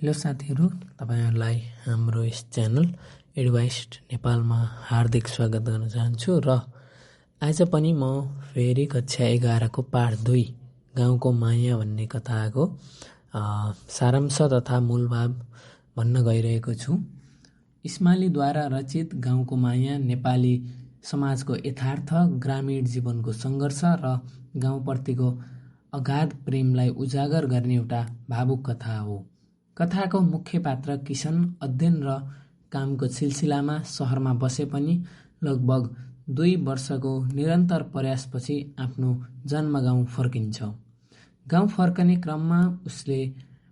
Hello साथीहरू, तपाईहरुलाई हाम्रो यस च्यानल एडभाइस नेपालमा हार्दिक स्वागत गर्न चाहन्छु र आज पनि म फेरि कक्षा 11 को पाठ 2 गाउँको माया भन्ने कथाको सारांश तथा मूलभाव भन्न गइरहेको छु। इस्मालीद्वारा रचित गाउँको माया नेपाली समाजको यथार्थ, ग्रामीण जीवनको सङ्घर्ष र गाउँप्रतिको अगाध प्रेमलाई उजागर गर्ने एउटा भावुक कथा हो। कथाको मुख्य पात्र किशन अध्ययन र कामको सिलसिलामा सहरमा बसे पनि लगभग 2 वर्षको निरन्तर प्रयासपछि आफ्नो जन्मगाउँ फर्किन्छ। गाउँ फर्कने क्रममा उसले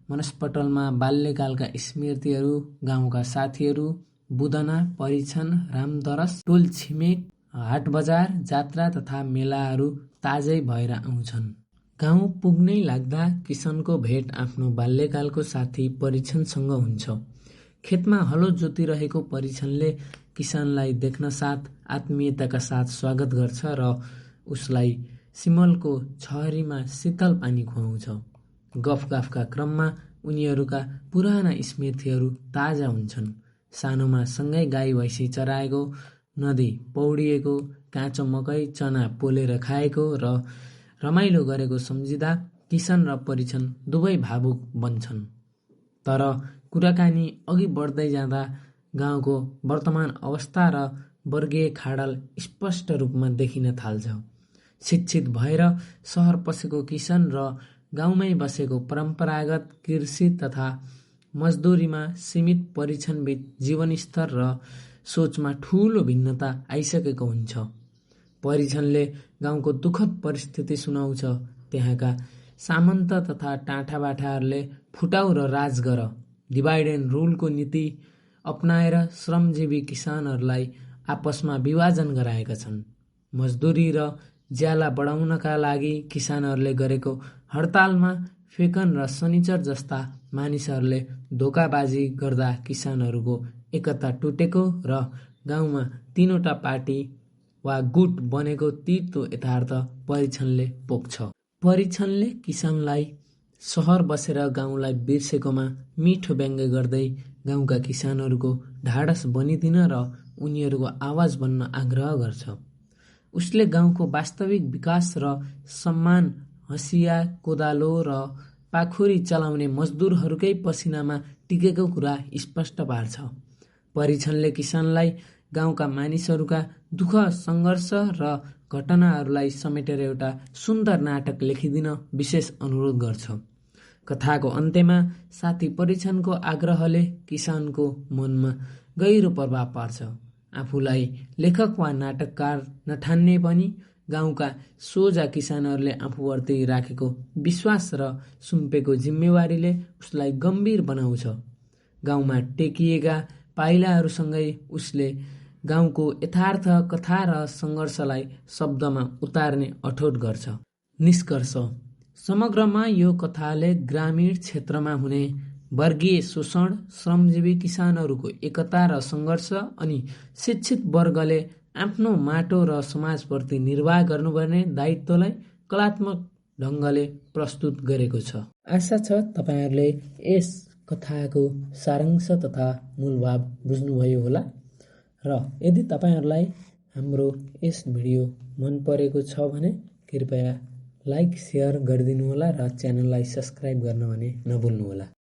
मनस्पटलमा बाल्यकालका स्मृतिहरू, गाउँका साथीहरू, बुदना, परीक्षण, रामदरस, टोल छिमेक, हाट बजार, जात्रा तथा मेलाहरू ताजै भएर आउँछन्। गाउँ पुग्नै लाग्दा किशनको भेट आफ्नो बाल्यकालको साथी परीक्षणसँग हुन्छ। खेतमा हलो जोतिरहेको परीक्षणले किशनलाई देख्न साथ आत्मीयताका साथ स्वागत गर्छ र उसलाई सिमलको छहरीमा शीतल पानी खुवाउँछ। गफगाफका क्रममा उनीहरूका पुराना स्मृतिहरू ताजा हुन्छन्। सानोमा सँगै गाई भैँसी चराएको, नदी पौडिएको, काँचो मकै चना पोलेर खाएको र रमाइलो गरेको सम्झिँदा किशन र परीक्षण दुवै भावुक बन्छन्। तर कुराकानी अघि बढ्दै जाँदा गाउँको वर्तमान अवस्था र वर्गीय खाडल स्पष्ट रूपमा देखिन थाल्छ। शिक्षित भएर सहर पसेको किशन र गाउँमै बसेको परम्परागत कृषि तथा मजदुरीमा सीमित परीक्षणबीच जीवनस्तर र सोचमा ठूलो भिन्नता आइसकेको हुन्छ। परीक्षणले गाउँको दुःखद परिस्थिति सुनाउँछ। त्यहाँका सामन्त तथा टाँठाबाठाहरूले फुटाउ र राज गर, डिभाइड एन्ड रुलको नीति अपनाएर श्रमजीवी किसानहरूलाई आपसमा विभाजन गराएका छन्। मजदुरी र ज्याला बढाउनका लागि किसानहरूले गरेको हडतालमा फेकन र शनिचर जस्ता मानिसहरूले धोकाबाजी गर्दा किसानहरूको एकता टुटेको र गाउँमा 3वटा पार्टी वा गुट बनेको तिर्तो यथार्थ परीक्षणले पोख्छ। परीक्षणले किशनलाई सहर बसेर गाउँलाई बिर्सेकोमा मिठो व्यङ्ग्य गर्दै गाउँका किसानहरूको ढाडस बनिदिन र उनीहरूको आवाज बन्न आग्रह गर्छ। उसले गाउँको वास्तविक विकास र सम्मान हँसिया, कोदालो र पाखुरी चलाउने मजदुरहरूकै पसिनामा टिकेको कुरा स्पष्ट पार्छ। परीक्षणले किशनलाई गाउँका मानिसहरूका दुःख, सङ्घर्ष र घटनाहरूलाई समेटेर एउटा सुन्दर नाटक लेखिदिन विशेष अनुरोध गर्छ। कथाको अन्त्यमा साथी परीक्षणको आग्रहले किशनको मनमा गहिरो प्रभाव पार्छ। आफूलाई लेखक वा नाटककार नठान्ने पनि गाउँका सोझा किसानहरूले आफूप्रति राखेको विश्वास र सुम्पेको जिम्मेवारीले उसलाई गम्भीर बनाउँछ। गाउँमा टेकिएका पाइलाहरूसँगै उसले गाउँको यथार्थ कथा र सङ्घर्षलाई शब्दमा उतार्ने अठोट गर्छ। निष्कर्ष: समग्रमा यो कथाले ग्रामीण क्षेत्रमा हुने वर्गीय शोषण, श्रमजीवी किसानहरूको एकता र सङ्घर्ष अनि शिक्षित वर्गले आफ्नो माटो र समाजप्रति निर्वाह गर्नुपर्ने दायित्वलाई कलात्मक ढङ्गले प्रस्तुत गरेको छ। आशा छ तपाईहरुले यस कथाको सारांश तथा मूलभाव बुझ्नुभयो होला र यदि तपाईहरुलाई हाम्रो यस भिडियो मन परेको छ भने कृपया लाइक, शेयर गरिदिनु होला र च्यानललाई सब्स्क्राइब गर्न भने नभुल्नु होला।